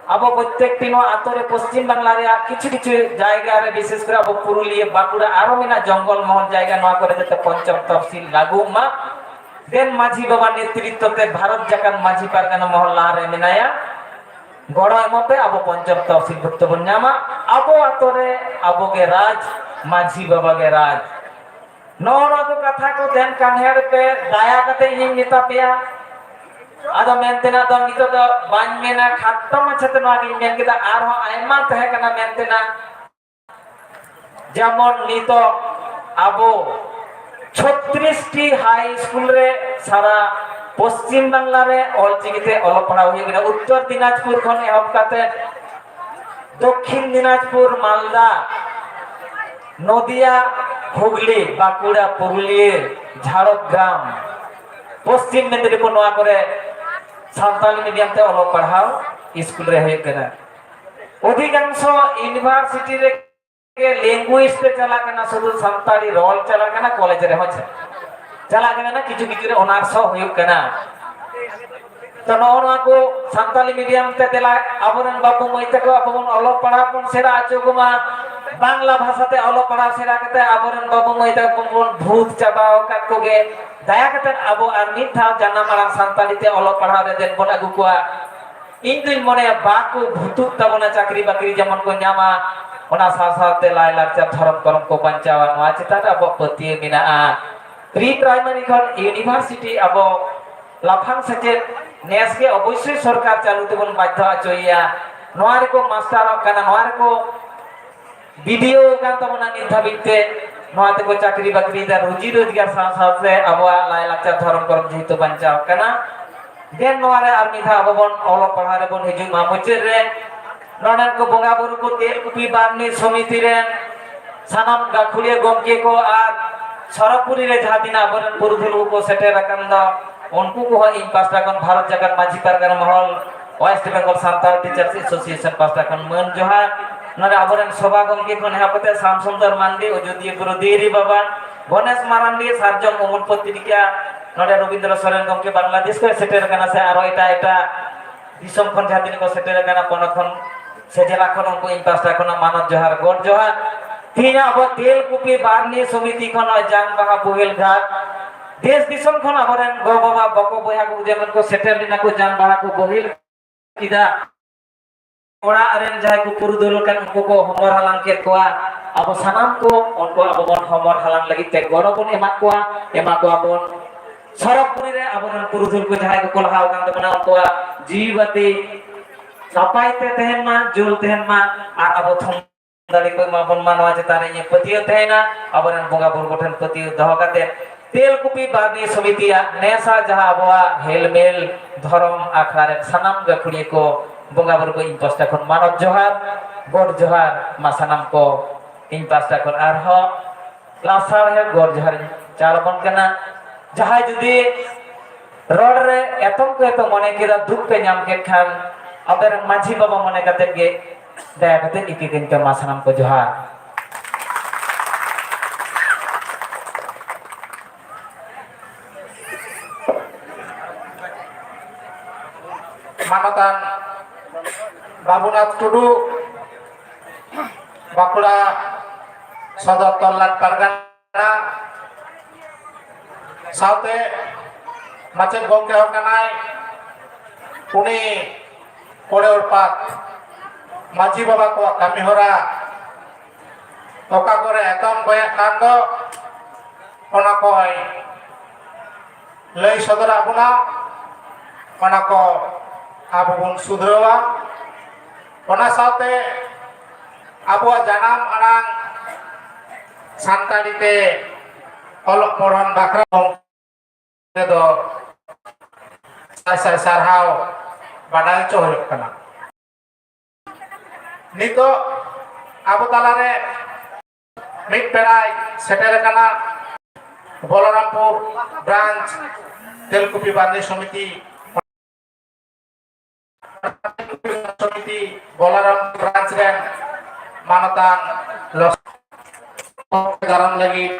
ᱟᱵᱚ ᱯᱨᱚᱛᱛᱮᱠᱴᱤ ᱱᱚᱣᱟ ᱟᱛᱳ ᱨᱮ ᱯᱚᱥᱪᱤᱢ ᱵᱟᱝᱞᱟ ᱨᱮᱭᱟᱜ ᱠᱤᱪᱷᱩ ᱠᱤᱪᱷᱩ ᱡᱟᱭᱜᱟ ᱨᱮ, ᱵᱤᱥᱮᱥ ᱠᱚᱨᱮ ᱟᱵᱚ ᱯᱩᱨᱩᱞᱤᱭᱟᱹ, ᱵᱟᱸᱠᱩᱲᱟ, ᱟᱨᱚ ᱢᱮᱱᱟᱜ ᱡᱚᱝᱜᱚᱞ ᱢᱚᱦᱚᱞ ᱡᱟᱭᱜᱟ, ᱱᱚᱣᱟ ᱠᱚᱨᱮ ᱡᱟᱛᱮ ᱯᱚᱧᱪᱚᱢ ᱛᱚᱯᱥᱤᱞ ᱞᱟᱹᱜᱩᱜ ᱢᱟ᱾ ᱫᱮᱱ ᱢᱟᱹᱡᱷᱤ ᱵᱟᱵᱟ ᱱᱮᱛᱨᱤᱛᱵ ᱛᱮ ᱵᱷᱟᱨᱚᱛ ᱡᱟᱠᱟᱛ ᱢᱟᱹᱡᱷᱤ ᱯᱟᱨᱜᱟᱱᱟ ᱢᱚᱦᱚᱞ ᱞᱟᱦᱟ ᱨᱮ ᱢᱮᱱᱟᱭᱟ, ᱜᱚᱲᱚ ᱮᱢᱚᱜ ᱯᱮ, ᱟᱵᱚ ᱯᱚᱧᱪᱚᱢ ᱛᱚᱯᱥᱤᱞ ᱵᱷᱩᱠᱛᱚ ᱵᱚᱱ ᱧᱟᱢᱟ᱾ ᱟᱵᱚ ᱟᱛᱳ ᱨᱮ ᱟᱵᱚ ᱜᱮ ᱨᱟᱡᱽ, ᱢᱟᱹᱡᱷᱤ ᱵᱟᱵᱟ ᱜᱮ ᱨᱟᱡᱽ᱾ ᱱᱚᱜᱼᱚ ᱱᱚᱣᱟ ᱠᱚ ᱠᱟᱛᱷᱟ ᱠᱚ ᱫᱮᱱ ᱠᱟᱱᱦᱮᱲ ᱯᱮ, ᱫᱟᱭᱟ ᱠᱟᱛᱮ ᱤᱧᱤᱧ ᱢᱮᱛᱟ ᱯᱮᱭᱟ᱾ ᱟᱫᱚ ᱢᱮᱱ ᱛᱮᱱᱟᱜ ᱫᱚ ᱱᱤᱛᱚᱜ ᱫᱚ ᱵᱟᱹᱧ ᱢᱮᱱᱟ, ᱠᱷᱟᱴᱚ ᱢᱟᱪᱷᱟᱛᱮ ᱱᱚᱣᱟ ᱜᱤᱧ ᱢᱮᱱ ᱠᱮᱫᱟ, ᱟᱨᱦᱚᱸ ᱟᱭᱢᱟ ᱛᱟᱦᱮᱸ ᱠᱟᱱᱟ ᱢᱮᱱ ᱛᱮᱱᱟᱜ᱾ ᱡᱮᱢᱚᱱ ᱱᱤᱛᱚᱜ ᱟᱵᱚ ᱪᱷᱚᱛᱨᱤᱥ ᱴᱤ ᱦᱟᱭ ᱥᱠᱩᱞ ᱨᱮ ᱥᱟᱨᱟ ᱯᱚᱥᱪᱤᱢ ᱵᱟᱝᱞᱟ ᱨᱮ ᱚᱞᱪᱤᱠᱤ ᱛᱮ ᱚᱞᱚᱜ ᱯᱟᱲᱦᱟᱣ ᱦᱩᱭᱩᱜ ᱠᱟᱱᱟ᱾ ᱩᱛᱛᱚᱨ ᱫᱤᱱᱟᱡᱽᱯᱩᱨ ᱠᱷᱚᱱ ᱮᱦᱚᱵ ᱠᱟᱛᱮ ᱫᱚᱠᱠᱷᱤᱱ ᱫᱤᱱᱟᱡᱽᱯᱩᱨ, ᱢᱟᱞᱫᱟ, ᱱᱚᱫᱤᱭᱟ, ᱦᱩᱜᱽᱞᱤ, ᱵᱟᱸᱠᱩᱲᱟ, ᱯᱩᱨᱩᱞᱤᱭᱟᱹ, ᱡᱷᱟᱲᱜᱨᱟᱢ, ᱯᱚᱥᱪᱤᱢ ᱢᱮᱫᱽᱱᱤᱯᱩᱨ ᱱᱚᱣᱟ ᱠᱚᱨᱮ ᱥᱟᱱᱛᱟᱲᱤ ᱢᱤᱰᱤᱭᱟᱢ ᱛᱮ ᱚᱞᱚᱜ ᱯᱟᱲᱦᱟᱣ ᱥᱠᱩᱞ ᱨᱮ ᱦᱩᱭᱩᱜ ᱠᱟᱱᱟ᱾ ᱚᱫᱷᱤᱠᱟᱝᱥᱚ ᱤᱭᱩᱱᱤᱵᱷᱟᱨᱥᱤᱴᱤ ᱨᱮ ᱞᱮᱝᱜᱩᱭᱮᱡᱽ ᱛᱮ ᱪᱟᱞᱟᱜ ᱠᱟᱱᱟ, ᱥᱩᱫᱷᱩ ᱥᱟᱱᱛᱟᱲᱤ ᱨᱚᱲ ᱪᱟᱞᱟᱜ ᱠᱟᱱᱟ, ᱠᱚᱞᱮᱡᱽ ᱨᱮᱦᱚᱸ ᱪᱟᱞᱟᱜ ᱠᱟᱱᱟ, ᱠᱤᱪᱷᱩ ᱠᱤᱪᱷᱩ ᱨᱮ ᱚᱱᱟᱨᱥ ᱦᱚᱸ ᱦᱩᱭᱩᱜ ᱠᱟᱱᱟ᱾ ᱛᱚ ᱱᱚᱜᱼᱚ ᱱᱚᱣᱟ ᱠᱚ ᱥᱟᱱᱛᱟᱲᱤ ᱢᱤᱰᱤᱭᱟᱢ ᱛᱮ ᱫᱮᱞᱟ ᱟᱵᱚᱨᱮᱱ ᱵᱟᱹᱵᱩ ᱢᱟᱹᱭ ᱛᱟᱠᱚ ᱟᱵᱚ ᱵᱚᱱ ᱚᱞᱚᱜ ᱯᱟᱲᱦᱟᱣ ᱵᱚᱱ ᱥᱮᱬᱟ ᱦᱚᱪᱚ ᱠᱚᱢᱟ᱾ ᱵᱟᱝᱞᱟ ᱵᱷᱟᱥᱟ ᱛᱮ ᱚᱞᱚᱜ ᱯᱟᱲᱦᱟᱣ ᱥᱮᱬᱟ ᱠᱟᱛᱮ ᱟᱵᱚᱨᱮᱱ ᱵᱟᱹᱵᱩ ᱢᱟᱹᱭ ᱛᱟᱠᱚ ᱵᱚᱱ ᱵᱷᱩᱛ ᱪᱟᱵᱟᱣ ᱟᱠᱟᱫ ᱠᱚᱜᱮ᱾ ᱫᱟᱭᱟ ᱠᱟᱛᱮ ᱟᱵᱚ ᱟᱨ ᱢᱤᱫ ᱫᱷᱟᱣ ᱡᱟᱱᱟᱢ ᱟᱲᱟᱝ ᱥᱟᱱᱛᱟᱲᱤ ᱛᱮ ᱚᱞᱚᱜ ᱯᱟᱲᱦᱟᱣ ᱨᱮ ᱫᱮᱱ ᱵᱚᱱ ᱟᱹᱜᱩ ᱠᱚᱣᱟ᱾ ᱤᱧ ᱫᱩᱧ ᱢᱚᱱᱮᱭᱟ ᱵᱟᱠᱚ ᱵᱷᱩᱛᱩᱜ ᱛᱟᱵᱚᱱᱟ, ᱪᱟᱹᱠᱨᱤ ᱵᱟᱹᱠᱨᱤ ᱡᱮᱢᱚᱱ ᱠᱚ ᱧᱟᱢᱟ, ᱚᱱᱟ ᱥᱟᱶ ᱥᱟᱶᱛᱮ ᱞᱟᱭ ᱞᱟᱠᱪᱟᱨ ᱫᱷᱚᱨᱚᱢ ᱠᱚᱨᱚᱢ ᱠᱚ ᱵᱟᱧᱪᱟᱣᱟ, ᱱᱚᱣᱟ ᱪᱮᱛᱟᱱ ᱨᱮ ᱟᱵᱚᱣᱟᱜ ᱯᱟᱹᱛᱭᱟᱹᱣ ᱢᱮᱱᱟᱜᱼᱟ᱾ ᱯᱨᱤ ᱯᱨᱟᱭᱢᱟᱨᱤ ᱠᱷᱚᱱ ᱤᱭᱩᱱᱤᱵᱷᱟᱨᱥᱤᱴᱤ ᱟᱵᱚ ᱞᱟᱯᱷᱟᱝ ᱥᱮᱪᱮᱫ ᱱᱮᱥ ᱜᱮ ᱚᱵᱚᱥᱥᱳᱭ ᱥᱚᱨᱠᱟᱨ ᱪᱟᱹᱞᱩ ᱛᱮᱵᱚᱱ ᱵᱟᱫᱽᱫᱷᱚ ᱦᱚᱪᱚᱭᱮᱭᱟ᱾ ᱱᱚᱣᱟ ᱨᱮᱠᱚ ᱢᱟᱥᱴᱟᱨᱚᱜ ᱠᱟᱱᱟ, ᱱᱚᱣᱟ ᱨᱮᱠᱚ ᱵᱤᱰᱤᱭᱳ ᱠᱟᱱ ᱛᱟᱵᱚᱱᱟ ᱱᱤᱛ ᱫᱷᱟᱹᱵᱤᱡ ᱛᱮ᱾ ᱱᱚᱣᱟ ᱛᱮᱠᱚ ᱪᱟᱹᱠᱨᱤ ᱵᱟᱹᱠᱨᱤᱭᱮᱫᱟ, ᱨᱩᱡᱤ ᱨᱳᱡᱽᱜᱟᱨ ᱥᱟᱶ ᱥᱟᱶᱛᱮ ᱟᱵᱚᱣᱟᱜ ᱞᱟᱭᱞᱟᱠᱪᱟᱨ ᱫᱷᱚᱨᱚᱢ ᱠᱚᱨᱚᱢ ᱡᱮᱦᱮᱛᱩ ᱵᱟᱧᱪᱟᱣ ᱠᱟᱱᱟ᱾ ᱫᱮᱱ ᱱᱚᱣᱟ ᱨᱮ ᱟᱨ ᱢᱤᱫ ᱫᱷᱟᱣ ᱟᱵᱚ ᱵᱚᱱ ᱚᱞᱚᱜ ᱯᱟᱲᱦᱟᱣ ᱨᱮᱵᱚᱱ ᱦᱤᱡᱩᱜ ᱢᱟ᱾ ᱢᱩᱪᱟᱹᱫ ᱨᱮ ᱱᱚᱰᱮᱱ ᱠᱚ ᱵᱚᱸᱜᱟ ᱵᱩᱨᱩ ᱠᱚ, ᱛᱮᱞᱠᱩᱯᱤ ᱵᱟᱨᱱᱤ ᱥᱚᱢᱤᱛᱤ ᱨᱮᱱ ᱥᱟᱱᱟᱢ ᱜᱟᱹᱠᱷᱩᱲᱤᱭᱟᱹ ᱜᱚᱢᱠᱮ ᱠᱚ ᱟᱨ ᱥᱚᱨᱚᱜᱽᱯᱩᱨᱤ ᱨᱮ ᱡᱟᱦᱟᱸ ᱛᱤᱱᱟᱹᱜ ᱟᱵᱚᱨᱮᱱ ᱯᱩᱨᱩᱫᱷᱩᱞ ᱠᱚᱠᱚ ᱥᱮᱴᱮᱨ ᱟᱠᱟᱱ ᱫᱚ, ᱩᱱᱠᱩ ᱠᱚᱦᱚᱸ ᱤᱧ ᱯᱟᱦᱴᱟ ᱠᱷᱚᱱ Bharat Jakat Majhi Pargana Mahal, West Bengal Santal teachers association ᱯᱟᱦᱴᱟ ᱠᱷᱚᱱ ᱢᱟᱹᱱ ᱡᱚᱦᱟᱨ᱾ ᱱᱚᱰᱮ ᱟᱵᱚᱨᱮᱱ ᱥᱚᱵᱷᱟ ᱜᱚᱢᱠᱮ ᱠᱷᱚᱱ ᱮᱦᱚᱵ ᱠᱟᱛᱮ ᱥᱟᱢ ᱥᱩᱱᱫᱚᱨ ᱢᱟᱱᱰᱤ, ᱚᱡᱳᱫᱷᱤᱭᱟᱹ ᱵᱩᱨᱩ ᱫᱷᱤᱨᱤ ᱵᱟᱵᱟ, ᱜᱚᱱᱮᱥ ᱢᱟᱨᱟᱱᱰᱤ, ᱥᱟᱨᱡᱚᱢ ᱩᱢᱩᱞ ᱯᱚᱛᱨᱤᱠᱟ, ᱱᱚᱰᱮ ᱨᱚᱵᱤᱱᱫᱨᱚ ᱥᱚᱨᱮᱱ ᱜᱚᱢᱠᱮ ᱵᱟᱝᱞᱟᱫᱮᱥ ᱠᱷᱚᱱ ᱥᱮᱴᱮᱨ ᱟᱠᱟᱱᱟ, ᱥᱮ ᱟᱨᱚ ᱮᱴᱟᱜ ᱮᱴᱟᱜ ᱫᱤᱥᱚᱢ ᱠᱷᱚᱱ ᱡᱟᱦᱟᱸ ᱛᱤᱱᱟᱹᱜ ᱠᱚ ᱥᱮᱴᱮᱨ ᱟᱠᱟᱱᱟ, ᱯᱚᱱᱚᱛ ᱠᱷᱚᱱ ᱥᱮ ᱡᱮᱞᱟ ᱠᱷᱚᱱ, ᱩᱱᱠᱩ ᱤᱧ ᱯᱟᱦᱴᱟ ᱠᱷᱚᱱᱟᱜ ᱢᱟᱱᱚᱛ ᱡᱚᱦᱟᱨ, ᱜᱚᱰ ᱡᱚᱦᱟᱨ᱾ ᱛᱮᱦᱮᱧ ᱟᱵᱚ ᱛᱮᱞᱠᱩᱯᱤ ᱵᱟᱨᱱᱤ ᱥᱚᱢᱤᱛᱤ ᱠᱷᱚᱱ ᱱᱚᱜᱼᱚᱭ ᱡᱟᱝ ᱵᱟᱦᱟ ᱵᱳᱦᱮᱞ ᱜᱷᱟᱴ, ᱫᱮᱥ ᱫᱤᱥᱚᱢ ᱠᱷᱚᱱ ᱟᱵᱚᱨᱮᱱ ᱜᱚ ᱵᱟᱵᱟ, ᱵᱚᱠᱚ ᱵᱚᱭᱦᱟ ᱠᱚ ᱡᱮᱢᱚᱱ ᱠᱚ ᱥᱮᱴᱮᱨ ᱞᱮᱱᱟ ᱠᱚ, ᱡᱟᱝ ᱵᱟᱦᱟ ᱠᱚ ᱵᱳᱦᱮᱞ ᱠᱮᱫᱟ᱾ ᱚᱲᱟᱜ ᱨᱮᱱ ᱡᱟᱦᱟᱸᱭ ᱠᱚ ᱯᱩᱨᱩᱫᱷᱩᱞ ᱟᱠᱟᱱ, ᱩᱱᱠᱩ ᱠᱚ ᱦᱚᱢᱚᱨ ᱦᱟᱞᱟᱝ ᱠᱮᱫ ᱠᱚᱣᱟ᱾ ᱟᱵᱚ ᱥᱟᱱᱟᱢ ᱠᱚ ᱩᱱᱠᱩ ᱟᱵᱚ ᱵᱚᱱ ᱦᱚᱢᱚᱨ ᱦᱟᱞᱟᱝ ᱞᱟᱹᱜᱤᱫ ᱛᱮ ᱜᱚᱲᱚ ᱵᱚᱱ ᱮᱢᱟ ᱠᱚᱣᱟ, ᱮᱢᱟ ᱠᱚᱣᱟ ᱵᱚᱱ᱾ ᱥᱚᱨᱚᱜᱽᱯᱩᱨᱤ ᱨᱮ ᱟᱵᱚᱨᱮᱱ ᱯᱩᱨᱩᱫᱷᱩᱞ ᱠᱚ ᱡᱟᱦᱟᱸᱭ ᱠᱚᱠᱚ ᱞᱟᱦᱟ ᱟᱠᱟᱱ ᱛᱟᱵᱚᱱᱟ, ᱩᱱᱠᱩᱣᱟᱜ ᱡᱤᱣᱤ ᱵᱟᱹᱛᱤ ᱱᱟᱯᱟᱭ ᱛᱮ ᱛᱟᱦᱮᱱ ᱢᱟ, ᱡᱩᱞ ᱛᱟᱦᱮᱱ ᱢᱟ, ᱟᱨ ᱟᱵᱚ ᱛᱷᱩᱢ ᱫᱟᱲᱮ ᱠᱚ ᱮᱢᱟ ᱵᱚᱱ ᱢᱟ, ᱱᱚᱣᱟ ᱪᱮᱛᱟᱱ ᱨᱮ ᱤᱧᱟᱹᱜ ᱯᱟᱹᱛᱭᱟᱹᱣ ᱛᱟᱦᱮᱸᱭᱮᱱᱟ᱾ ᱟᱵᱚᱨᱮᱱ ᱵᱚᱸᱜᱟ ᱵᱩᱨᱩ ᱠᱚᱴᱷᱮᱱ ᱯᱟᱹᱛᱭᱟᱹᱣ ᱫᱚᱦᱚ ᱠᱟᱛᱮ ᱛᱮᱞᱠᱩᱯᱤ ᱵᱟᱨᱱᱤ ᱥᱚᱢᱤᱛᱤᱭᱟᱜ ᱱᱮᱥᱟ ᱡᱟᱦᱟᱸ ᱟᱵᱚᱣᱟᱜ ᱦᱮᱞᱢᱮᱞ ᱫᱷᱚᱨᱚᱢ ᱟᱠᱷᱲᱟ ᱨᱮᱱ ᱥᱟᱱᱟᱢ ᱜᱟᱹᱠᱷᱩᱲᱤᱭᱟᱹ ᱠᱚ ᱵᱚᱸᱜᱟ ᱵᱩᱨᱩ ᱠᱚ ᱤᱧ ᱯᱟᱥᱴᱟ ᱠᱷᱚᱱ ᱢᱟᱱᱚᱛ ᱡᱚᱦᱟᱨ, ᱜᱚᱰ ᱡᱚᱦᱟᱨ, ᱢᱟ ᱥᱟᱱᱟᱢ ᱠᱚ ᱤᱧ ᱯᱟᱥᱴᱟ ᱠᱷᱚᱱ ᱟᱨᱦᱚᱸ ᱞᱟᱥᱟᱲᱦᱮᱫ ᱜᱚᱰ ᱡᱚᱦᱟᱨ ᱤᱧ ᱪᱟᱞ ᱟᱵᱚᱱ ᱠᱟᱱᱟ᱾ ᱡᱟᱦᱟᱸᱭ ᱡᱩᱫᱤ ᱨᱚᱲ ᱨᱮ ᱮᱛᱚᱢ ᱠᱚ ᱮᱛᱚᱢ ᱢᱚᱱᱮ ᱠᱮᱫᱟ, ᱫᱩᱠ ᱯᱮ ᱧᱟᱢ ᱠᱮᱫ ᱠᱷᱟᱱ ᱟᱯᱮ ᱨᱮᱱ ᱢᱟᱹᱡᱷᱤ ᱵᱟᱵᱟ ᱢᱚᱱᱮ ᱠᱟᱛᱮᱫ ᱜᱮ ᱫᱟᱭᱟ ᱠᱟᱛᱮᱫ ᱤᱠᱟᱹ ᱠᱟᱹᱧ ᱯᱮ᱾ ᱢᱟ ᱥᱟᱱᱟᱢ ᱠᱚ ᱡᱚᱦᱟᱨ᱾ ᱢᱟᱱᱚᱛᱟᱱ ᱵᱟᱵᱩᱱᱟᱛᱷ ᱴᱩᱰᱩ, ᱵᱟᱸᱠᱩᱲᱟ ᱥᱚᱫᱚᱨ ᱛᱚᱞᱞᱟᱴ ᱯᱟᱨᱜᱟᱱᱟ, ᱥᱟᱶᱛᱮ ᱢᱟᱪᱮᱫ ᱜᱚᱢᱠᱮ ᱦᱚᱸ ᱠᱟᱱᱟᱭ᱾ ᱩᱱᱤ ᱠᱚᱲᱮ ᱩᱨᱯᱟᱛ ᱢᱟᱹᱡᱷᱤ ᱵᱟᱵᱟ ᱠᱚᱣᱟᱜ ᱠᱟᱹᱢᱤ ᱦᱚᱨᱟ ᱚᱠᱟ ᱠᱚᱨᱮ ᱮᱛᱚᱢ ᱠᱚᱭᱟᱜ ᱠᱟᱱ ᱫᱚ, ᱚᱱᱟ ᱠᱚᱭ ᱞᱟᱹᱭ ᱥᱚᱫᱚᱨᱟᱜ ᱵᱚᱱᱟ, ᱚᱱᱟ ᱠᱚ ᱟᱵᱚ ᱵᱚᱱ ᱥᱩᱫᱷᱨᱟᱹᱣᱟ᱾ ᱚᱱᱟ ᱥᱟᱶᱛᱮ ᱟᱵᱚᱣᱟᱜ ᱡᱟᱱᱟᱢ ᱟᱲᱟᱝ ᱥᱟᱱᱛᱟᱲᱤ ᱛᱮ ᱚᱞᱚᱜ ᱯᱚᱲᱦᱚᱱ ᱵᱟᱠᱷᱨᱟ ᱜᱚᱢᱠᱮ ᱫᱚ ᱥᱟᱭ ᱥᱟᱭ ᱥᱟᱨᱦᱟᱣ ᱵᱟᱰᱟᱭ ᱦᱚᱪᱚ ᱦᱩᱭᱩᱜ ᱠᱟᱱᱟ᱾ ᱱᱤᱛᱚᱜ ᱟᱵᱚ ᱛᱟᱞᱟᱨᱮ ᱢᱤᱫ ᱯᱮᱲᱟᱭ ᱥᱮᱴᱮᱨ ᱟᱠᱟᱱᱟ, ᱵᱚᱞᱚᱨᱟᱢᱯᱩᱨ ᱵᱨᱟᱧᱪ ᱛᱮᱞᱠᱩᱯᱤ ᱵᱟᱨᱱᱤ ᱥᱚᱢᱤᱛᱤ, ᱥᱚᱢᱤᱛᱤ ᱵᱚᱞᱚᱨᱟᱢᱯᱩᱨ ᱵᱨᱟᱧᱪ ᱨᱮᱱ ᱢᱟᱱᱚᱛᱟᱱ ᱞᱚᱥ ᱫᱟᱨᱟᱢ ᱞᱟᱹᱜᱤᱫ